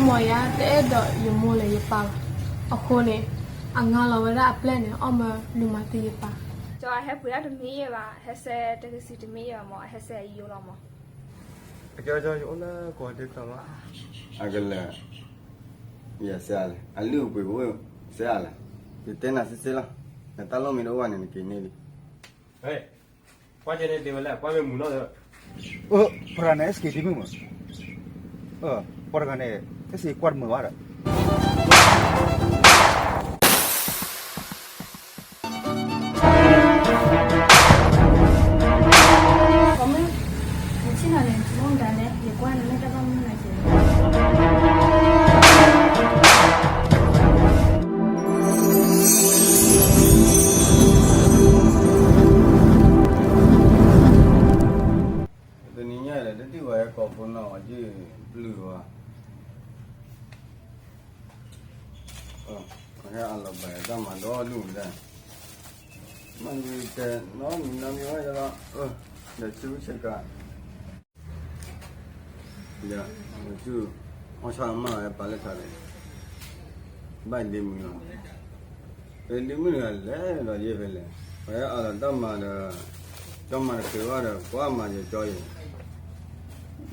မ်ယၤတအဲၣ်ဒိးယမိၢ်လၢယပၢ်ဘၣ်. အဃိန့ၣ် အငါလီၤဝဲဒၣ်အပျဲၢ်န့ၣ် အီၣ်မၢလူၤမၤသံယပၢ်. ကၠီအဟဲပှ့ၤဒၣ်တမံၤယဲၢ်ဘၣ်, ဟဲစဲးတကစံးတမံၤယဲၢ်ဘၣ်မၢ်, ဟဲစဲးယိလီၤမၢ်. အကၠီ ယအိၣ်လၢကီၢ်ဒ့ကျီမၢ်. အကလဲၤ ယစဲးအါလဲၣ်, အလုၢ်အပှ့ၤကအိၣ်စဲးအါလဲၣ်, ယတဲနၤစ့ၢ်စ့ၢ်လီၤ, နတၢ်လိၣ်မ့ၢ်တအိၣ်ဘၣ်န့ၣ် နက့ၤန့ၢ်လံ. ကွၢ်ကဲန့ၣ်ဒ့ဝဲလဲၣ်, ကွၢ်မ့ၢ်မုာ်နီၢ်ဒီး, ပှၤတဂၤန့ၣ် အဲၣ်စက့ၤဒ့မုၣ်မၢ်, ပှၤတဂၤန့ၣ် အဲၣ်စက့ၤကွၢ်တမုာ်ဘၣ်ဒီး. ကီမ့ၢ် နဆ့ၣ်နီၤန့ၣ် နဆိကမိၣ်မတၤလဲၣ်, ယကွၢ်နမ့ၢ်တၢ်ဘၣ်မနုၤလဲၣ်. တနံၤညါအံၤဒီး တထံၣ်ဝဲကိးဖိနီၢ်ဝဲယုၢ်ပျုၢ်ဝဲ, ဟဲအလီၤဘၣ်တၢ်မၤဒီဒူၣ်မး, မၤတဝံၤတဲနီတမံၤနီတမံၤဝဲယလီၤ, ဒီးဆူဆဲကၤ ဒီး ဆူ အီၣ်ဆၣ်မၢ်ဝဲပာ်လၢထးဒီး ဘၣ်ဒ့မုၣ်လီၤ, ဒီးဒ့မုၣ်တဂၤလဲၤဒီးယဲၢ်ဖဲလဲၣ်, ပှၤဟဲအလီၤတၢ်မၤဒီး ကၠီမၤတချုးဘၣ်ဒီး ကွၢ်မၤယကၠီအံၤ,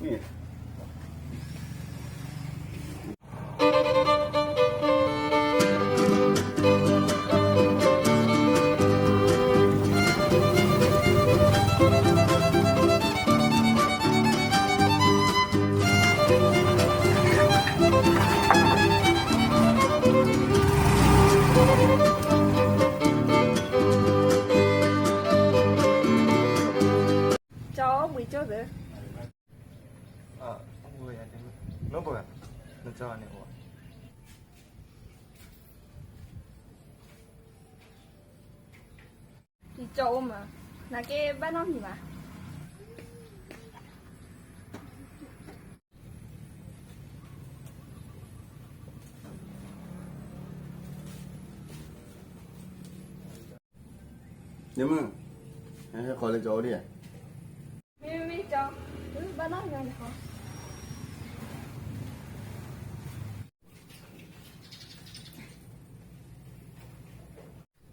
မ့ၢ် ကၠီအိၣ်ဘှံးကၠိၣ်သၢ, နီၢ်ပှၤ, နကၠီန့ၣ်အိၣ် ယကၠီအိၣ်မး, နက့ဘၣ်နီတမံၤဘၣ်. ဒ့မုၣ်, ဟဲဃီၤလၢကၠီအိၣ်ဒံးဧါ. မ့မ့ၢ်ကၠီ, ဘၣ်နီတမံၤဘၣ်.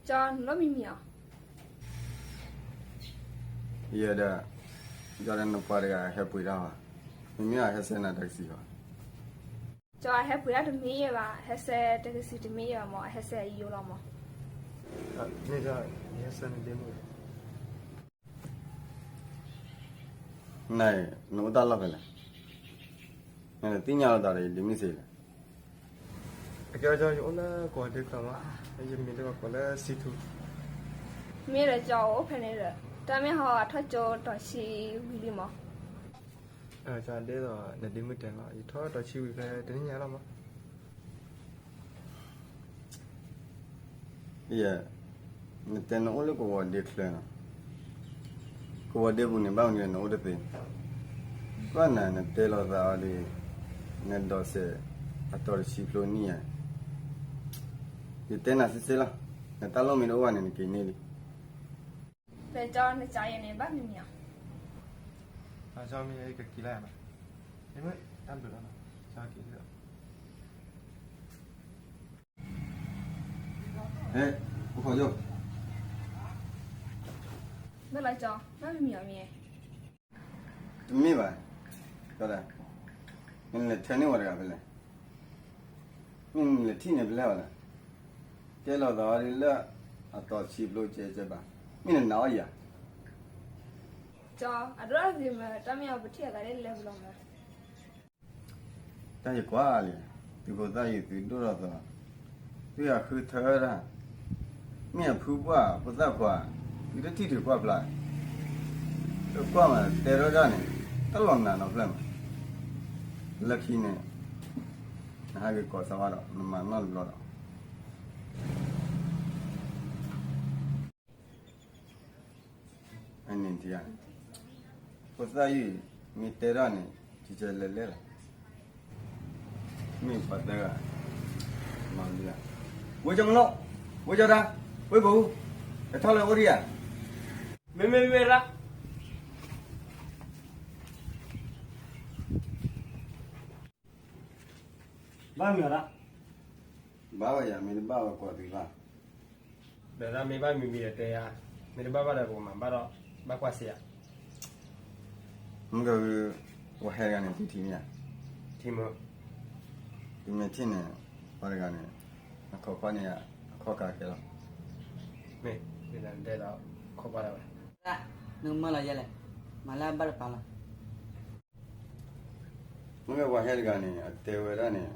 ကၠီ နလိၣ်မံၤမံၤအီၤ. ယဲဒၣ်, ယဒီးနပှၤတဂၤဟဲပှ့ၤတၢ်ဘၣ်, မ့မ့ၢ်အဟဲစဲးနၤတကစံးဘၣ်. ကၠီ အဟဲပှ့ၤတၢ်တမံၤယဲၢ်ဘၣ်, ဟဲစဲးတကစံးတမံၤယဲၢ်ဘၣ်မၢ်, ဟဲစဲးယိလီၤမၢ်. မ့ၢ်ကၠီ, ယဟဲစဲးနဒ့မုၣ် နၤအံၤ နအိၣ်တၢ်လီၢ်ဖဲလဲၣ်, နသ့ၣ်ညါလီၤသးဒီးယဒ့မုၣ်စ့လဲၣ်. အကၠီ ယအိၣ်လၢကီၢ်ဒ့ကျီမၢ်, ယမံၤလၢပှၤကိးလၢစံထူ. မ့ၢ်ဒီးကၠီအိၣ်ဖဲန့ၣ်ဒီး တၢ်မ့ၢ်ဟီအထီၣ်ကၠိတီၤဆံဝံၤလံမၢ်. ကၠီ ဒ်သိးနဒ့မုၣ်တဲလီၤ, ယထီၣ်တီၤဆံဝံၤဖဲတနံၣ်ညါလီၤမၢ်. ယဲ, နတဲနအိၣ်လၢကဝီၤဒ့ချၢနီၤ, ကဝီၤဒ့ပူၤန့ၣ် ဘၣ်မနုၤနအိၣ်တသ့, ကွၢ်နၤနတဲလီၤသးအီၤဒီး နဒိးစဲးအတီၤတဆံဖျိနံၣ်ဧါ. ယတဲနၤစ့ၢ်စ့ၢ်လီၤ, နတၢ်လိၣ်မ့ၢ်တအိၣ်ဘၣ်န့ၣ် နက့ၤန့ၢ်လံ. ဒီးကၠီ နကးယဲန့ၣ် ဘၣ်မနုၤမံၤအီၤ. ကၠီ မ့ၢ်ယကက့ၤလၢယၤမး, မ့မ့ၢ်တၢ်ဘျုးလီၤ, ကၠီက့ၤလီၤ. ဟဲ, အိၣ်ခိးယိၣ်. မ့ၢ်လီၤကၠီ, ဘၣ်မနုၤမံၤအီၤမ့ၢ်. တမ့ၢ်ဘၣ်, ကၠီဒၣ်, နလဲၤထၢန့ၢ်ဝဲတဂၤဖဲလဲၣ်. မ့ၢ်နလဲၤထံၣ်န့ၣ်ဖဲလဲၣ်ဘၣ်လဲၣ်. တဲလီၤသးအီၤဒ်လၢ အတီၤဆံဖျိကဲကဲဘၣ်, မ့ၢ်နနာ်အီၤယၤ. ကၠီ, အဒိၣ်အဂ့ၤမး, တၢ်မ့ၢ်အီၤပထံၣ်အသးလၢလဲၤပူၤလီၤမး. တၢ်ယကွၢ်လံ, သုးဖိသၣ်ယုၢ်သုဒိၣ်ထီၣ်သီ, သုအဃုထၢဒၣ်, မ့ၢ်အဖုပှၢ်ဖိသၣ်ခွါ, သုတထံၣ်ထုးကွၢ်ဖျါ, တကွၢ်မးတဲထီၣ်ဒၣ်န့ၣ်, တၢ်လီၤနးနီတဖျၢၣ်မး, လၢခံန့ၣ်, နဟးက့ၤကိးစၢ်ဝါဒီး နမၤနီတဘျီဒီး အန့ၣ်ထံၣ်ဧါ, ဖိသၣ်ယုၢ်မ့ၢ်တဲထီၣ်န့ၣ် ကကဲလဲၤလဲၣ်လီၤ, မ့ၢ်ပှၤတဲဂၤ, မၤလံဧါ, ဝဲကၠီမလိၣ်, ဝဲကၠီတၢ်, ဝဲပူၤ, တထီၣ်လၢအိၣ်ဒံးဧါ, မ့မ့ၢ်မ့ၢ်ရၣ်. ဘၣ်မံၤအီၤဒၣ်, ဘၣ်ဝဲယၤ မ့ၢ်တဘၣ်ဝဲကွၢ်သ့ဘၣ်, ဒီးဒၣ်မ့ၢ်ဘၣ်မံၤမံၤဒီးတဲယၤ, မ့ၢ်တဘၣ်ဘၣ်ဒီးပကမၤဘၣ်ဒီး ဘၣ်ကွၢ်စ့ယၤ, မ့ၢ်က, ဝဲဟဲတဂၤန့ၣ် သုထံၣ်မ့ၢ်ဧါ, ထံၣ်မ့ၢ်, သုမ့ၢ်ထံၣ်န့ၣ်, ပှၤတဂၤန့ၣ်, အခီၣ်ခွါန့ၣ်, အခီၣ်ခါကဲလီၤ, မ့ၢ်, တဲဒီး, ခီၣ်ခွါဒၣ်ဝဲ, နကမၢလီၤယဲလဲၣ်, မၤလၢအဘၣ်တပၤလီၤ. မ့ၢ်ကဝၤဟဲတဂၤန့ၣ် အတဲဝဲဒၣ်န့ၣ်,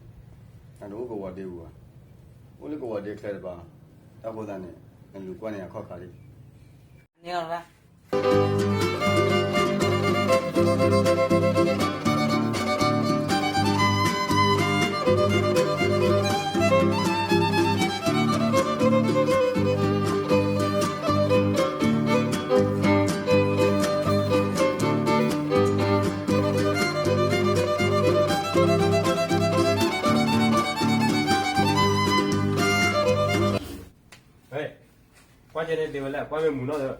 အတအိၣ်ကဝီၤဒ့ပူၤဘၣ်, အိၣ်လၢကဝီၤဒ့ချၢတပၤ, တၢ်ဃိသတးန့ၣ်, နလူၤကွၢ်န့ၢ်အခီၣ်ခါလံ, န့ၣ်လီၤ. ကွၢ်ကဲန့ၣ်ဒ့ဝဲလဲၣ်, ကွၢ်မ့ၢ်မုာ်နီၢ်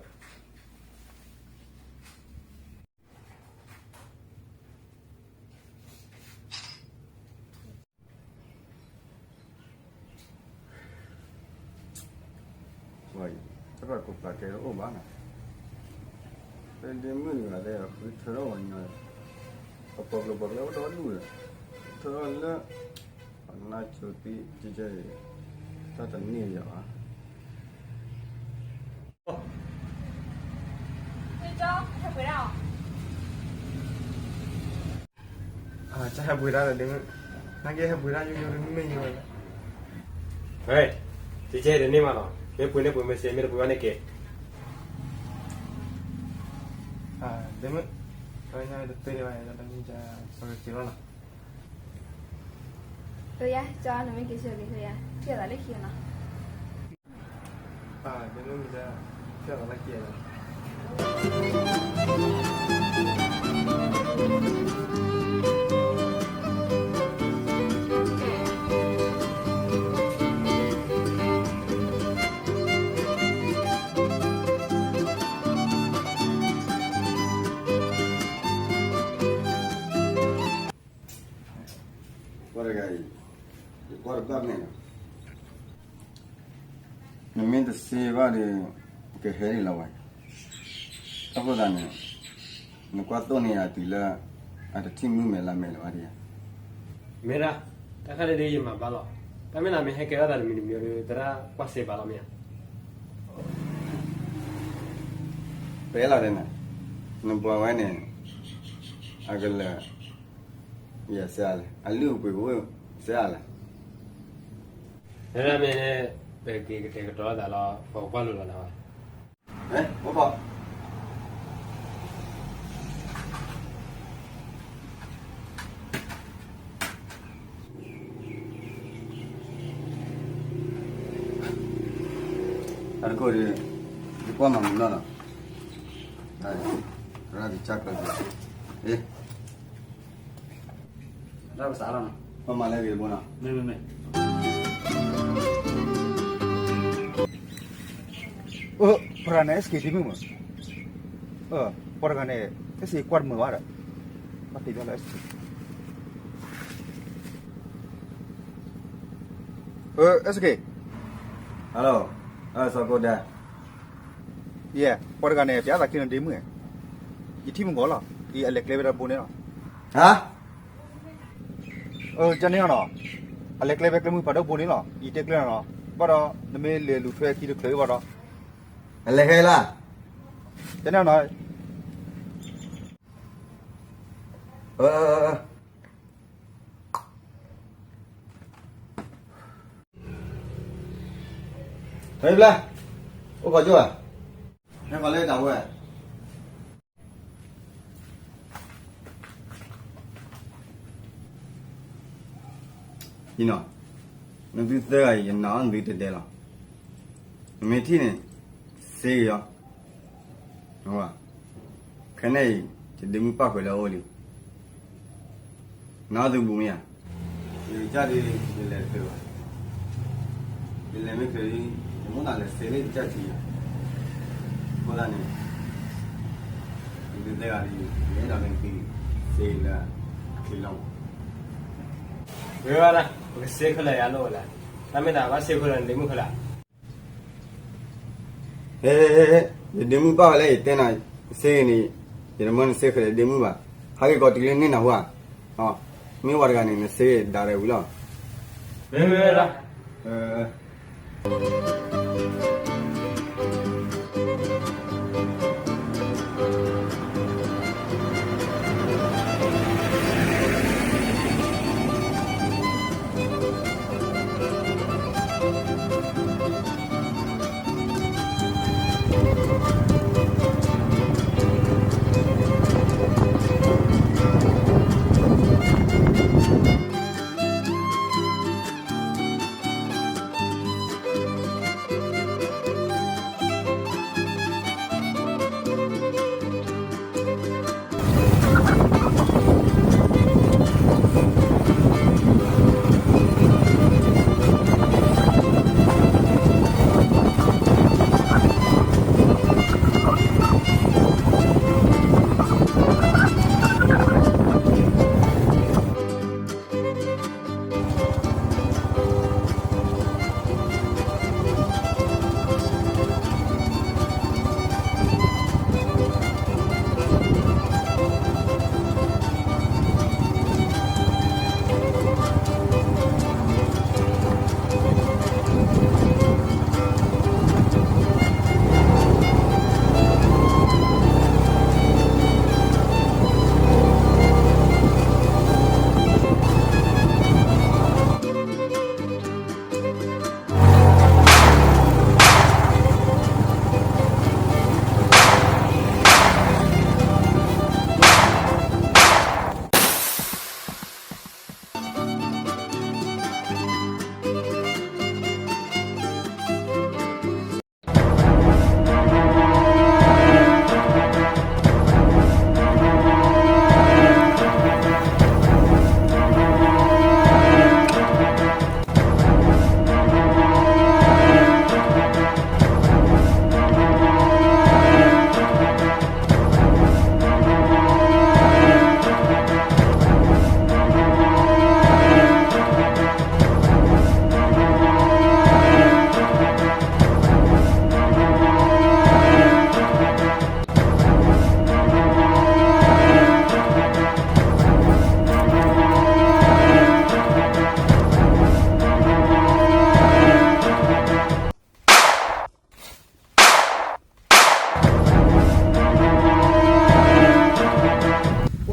ဒီး တၢ်ကိၢ်ပာ်ကဲတအိၣ်ဘၣ်နီၤ, ဖဲဒ့မုၣ်တဂၤသ့ၣ် ဃုထၢထီၣ်ဝဲညီ, ပှၤကျိၤပှၤကျဲအိၣ်ဒီဒူၣ်ဒီး, ထၢထီၣ်လၢ, ပနၢ်ကၠိသ့ၣ်ကဲကဲ, တၢ်တန့ၢ်ယၤဘၣ်. ကဟဲပှ့ၤတၢ်ဒီးဒ့မုၣ်, နာ်က့ဟဲပှ့ၤတၢ်ယိယိဒ်မ့ၢ်ယိဝဲ, ဟဲ, တကဲတန့ၢ်မးနီၤ, မ့ၢ်ပှ့ၤန့ၢ်ပှ့ၤမ့ၢ်စ့ မ့ၢ်တပှ့ၤဘၣ်န့ၣ်က့ၤ, ဒ့မုၣ်, တသ့ဘၣ်, ပကက့ၤလီၤနီၤ, ကယၤကၠီ နမ့ၢ်က့ၤဆၢက့ၤကယၤ ကဲသးလၢခံနီၤ. ပှၤတဂၤအံၤ, ယကွၢ်တဘၣ်မ့ၢ်လီၤ, နမ့ၢ်တစ့ဘၣ်ဒီး, ကဟဲဒ်လီၤဝဲ, တၢ်ဃိသတးန့ၣ်, နကွၢ်သိၣ်န့ၢ်ယၤတုၤလၢ, အတထံၣ်မုၢ်မဲာ်လါမဲာ်လၢၤဘၣ်ဒံးဧါ. မ့ၢ်ဒၣ်, တၢ်ခါဒ်ဒ်ယမၤဘၣ်လီၤ, တၢ်မ့ၢ်နမ့ၢ်ဟဲကဲထီၣ်သးတမံၤတမံၤဒီး သရၣ်ကွၢ်စ့ဘၣ်လီၤမ့ၢ်ဧါ. ပအဲၣ်လီၤဒ်န့ၣ်, နပှၤဝဲန့ၣ်, အကလၢာ်, ယစ့အါလဲၣ်, အလုၢ်အပှ့ၤကအိၣ်စ့အါလဲၣ်. မ့ၢ်, ပက့ၤကတဲာ်ကတီၤသးလီၤ ပကကွၢ်လိာ်လီၤနၤဘၣ်. အတကိးဒီး, ယကွၢ်မၤမုာ်နီၢ်နီၤ, ရၣ်ကစၢ်ကျၢၤ, တၢ်ပစးလီၤနီၤ, ပှၤမၤလၢအဂ့ၤတဘိနီၤ, မ့မ့မ့ၢ် ပှၤတဂၤန့ၣ် အဲၣ်စက့ဒ့မုၣ်မး, ပှၤတဂၤန့ၣ် အဲၣ်စက့ကွၢ်တမုာ်ဘၣ်ဒီး, ဘၣ်တ့ၢ်ဘၣ်လၢအဲၣ်စက့, အဲၣ်စက့, hello, စီၤကိၣ်ဒဲ, ယဲ, ပှၤတဂၤန့ၣ် ပျးသးချ့နီၤဒ့မုၣ်, ယထံၣ်မုၢ်ဂီၤလီၤ, ယအလဲၤကျဲဝဲဒၣ်ဘိန့ၣ်လီၤ, ဟါ ကန့ၣ်နီၤ, အလဲၤကျဲဖဲကျဲမုၢ်ဖးဒိၣ်ဘိန့ၣ်လီၤ, ယတဲကျဲနီၤနီၤ, ဘၣ်ဒီး နမ့ၢ်လဲၤလူၤထွဲခံတချုးဘၣ်ဒီး, အလဲၤခဲလၢာ်, ကန့ၣ်နီၤ, ဖဲဘျါ, အိၣ်ခိးကၠိဧါ, ဟဲခိးလၢတၢ်ဝဲ အံၤနီၤ, နသုသၢဂၤအံၤ ယနာ်အီၤနသုတဲတဲလီၤ, နမ့ၢ်ထံၣ်န့ၣ်, စ့က့ၤအီၤ, ခဲန့ၣ်အံၤ ယဒ့မုၣ်ပၣ်ဃုာ်လၢအအိၣ်လံ, နာ်အီၤသုဘူးမ့ၢ်ဧါ, ယကစၢ်ဒုး ယလဲၤတချုးဘၣ်, ယလဲၤမ့ၢ်ချုးဒုး ယမိၣ်သးလဲၤစ့လၢယကစၢ်ထံးယၤ, အဃိသတးန့ၣ် နသုသၢဂၤဒုး ယအဲၣ်ဒိးလၢနသု စ့လၢအချံလီၤမး. မ့ၢ်ဝဲဒၣ် ပကစ့ခဲလၢာ်ယၤလိၣ်ဝဲလဲၣ်, တၢ်မ့ၢ်တၢ်ဘၣ်စ့ခဲလၢာ်န့ၣ် ဒ့မုၣ်ခဲလၢာ်. ဟဲ, ယဒ့မုၣ်ဘၣ်ဝဲလၢယတဲနၤ, စ့ဂ့ၤန့ၣ်, ယတမၢနစ့ခဲလၢာ်ဒ့မုၣ်ဘၣ်, ဟးက့ၤကိးတုၤလၢန့ၢ်နၢ်ဟူဧါ, မ့ၢ်ဝဲတဂၤန့ၣ် နစ့ဒၣ်ရဲၣ်ဝံၤလီၤ. မ့ၢ်ဝဲဒၣ် အိၣ်ဖဲအံၤ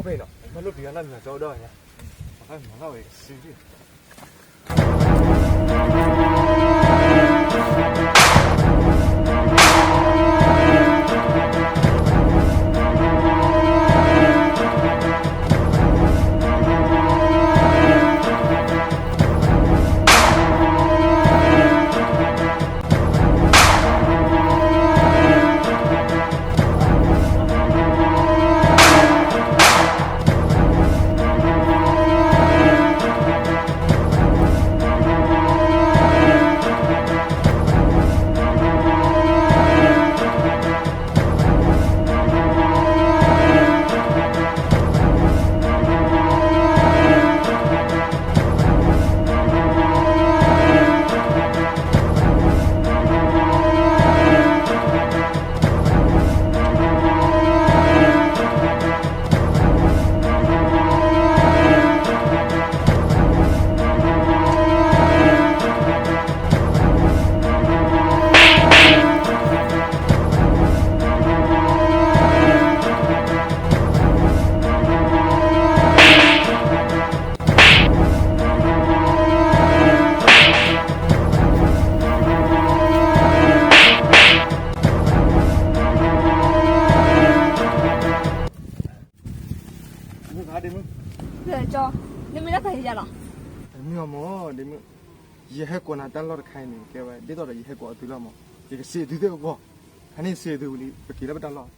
နီၤ, မၤလိၣ်ပျံၤအီၤလၢနၤကၠီဒီးညါ, မၤလီၤဝဲကစံးဒံး. မုၢ်ဂၤဒ့မုၢ်, ကၠီ, နမ့ၢ်ဒၣ်သးယၤလီၤ. မုၢ်အမ့ၢ်ဒ့မုၢ်, ယဟဲကိးနၤတၢ်လီၢ်တခါအံၤန့ၣ် ကဲဝဲ ဒ်သိးဒီးယဟဲကိးအသုလီၤမး, ယကစံးအသုသ့ၣ်ကီး, ခါန့ၣ်စံးအသုဝံၤလံ ပက့ၤလၢပတၢ်လီၢ်. မုၢ်ဂၤဒ့မုၢ်,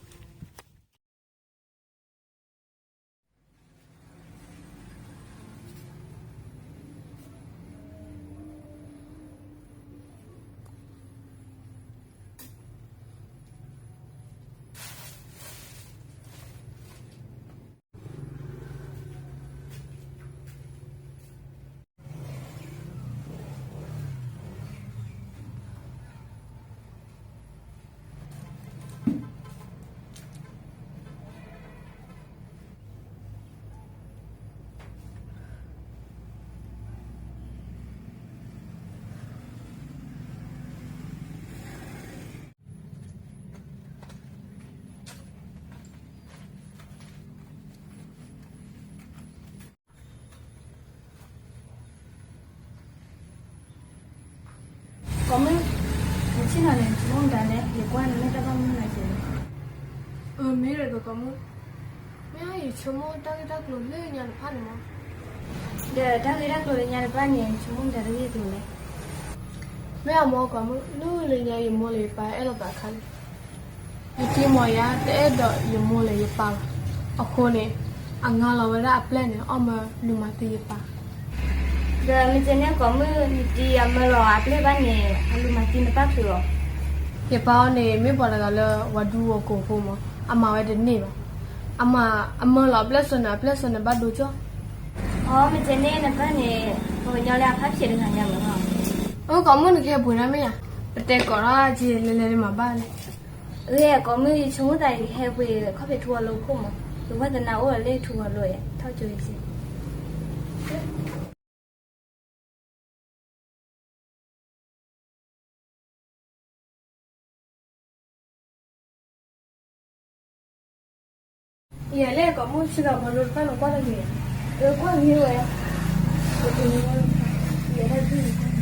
ကိးမုၢ်, နဆ့ၣ်နီၤန့ၣ် နဆိကမိၣ်မတၤလဲၣ်, ယကွၢ်နမ့ၢ်တၢ်ဘၣ်မုၢ်နၤက့ၤန့ၣ်. အၢ မ့ၢ်ဒီးကိးမုၢ်, မ့ၢ်ယဆိကမိၣ်တၢ်ဂ့ၢ်တၢ်ကျိၤလၢညါတဖၣ်န့ၣ်မး. ဒီးတၢ်ဂ့ၢ်တၢ်ကျိၤလၢညါတဖၣ်န့ၣ် နဆိကမိၣ်မတၤတဂ့ၢ်အသိးလဲၣ်. မ့ၢ်အမ့ၢ်ကိးမုၢ်, လၢလၢညါယမိၢ်လၢယပၢ်အဲၣ်လိာ်သးအခါန့ၣ်, ယတံၤမီၤယၤ တအဲၣ်ဒိးယမိၢ်လၢယပၢ်ဘၣ်. အဃိန့ၣ် အငါလီၤဝဲဒၣ်အပျဲၢ်န့ၣ် အီၣ်မၢလူၤမၤသံယပၢ်. ဒီးမ့ၢ်ကဲန့ၣ်ကိးမုၢ်, နတံၤအမၢလီၤအပျဲၢ်ဘၣ်န့ၣ် အလူၤမၤသံနပၢ်ချုးလီၤ. ယပၢ်အီၤန့ၣ် မ့ၢ်ပှၤတဂၤလၢဝၤဒူဝၤကိာ်ဖိမး, အမၤဝဲတန့ၢ်ဘၣ်. အမၤ, အမၢလီၤအပျဲၢ်စၢၤန့ၣ် အပျဲၢ်စၢၤန့ၣ်ဘၣ်ဒိကၠီၣ်. အမ့ၢ်ကဲန့ၣ်နပၢ်န့ၣ် ပှၤကညီလၢအဖးဖျဲးတဂၤညါမး. အၢ ကိးမုၢ်နကဟဲပှ့ၤဒၣ်မ့ၢ်ဧါ, ပတဲကိးထီၣ်က့ၤလဲၤလဲၤဒ်မးဘၣ်လဲၣ်. အၢ ကိးမုၢ် ယဆိကမိၣ်သးယကဟဲပှ့ၤခီၣ်ဖံးထူဂီၤလိခိၣ်မး, ယဝဲသနာ်အိၣ်ဒီးလၢထူဂီၤလိ, ထီၣ်ကၠိယစ့ ယလဲၣ်ကိးမုၢ် ဆ့ကၤဘီလိတဖၣ်န့ၣ်ကွၢ်တဂ့ၤ. အၢ ကွၢ်ဂ့ၤဝဲ, ယဟဲဒ်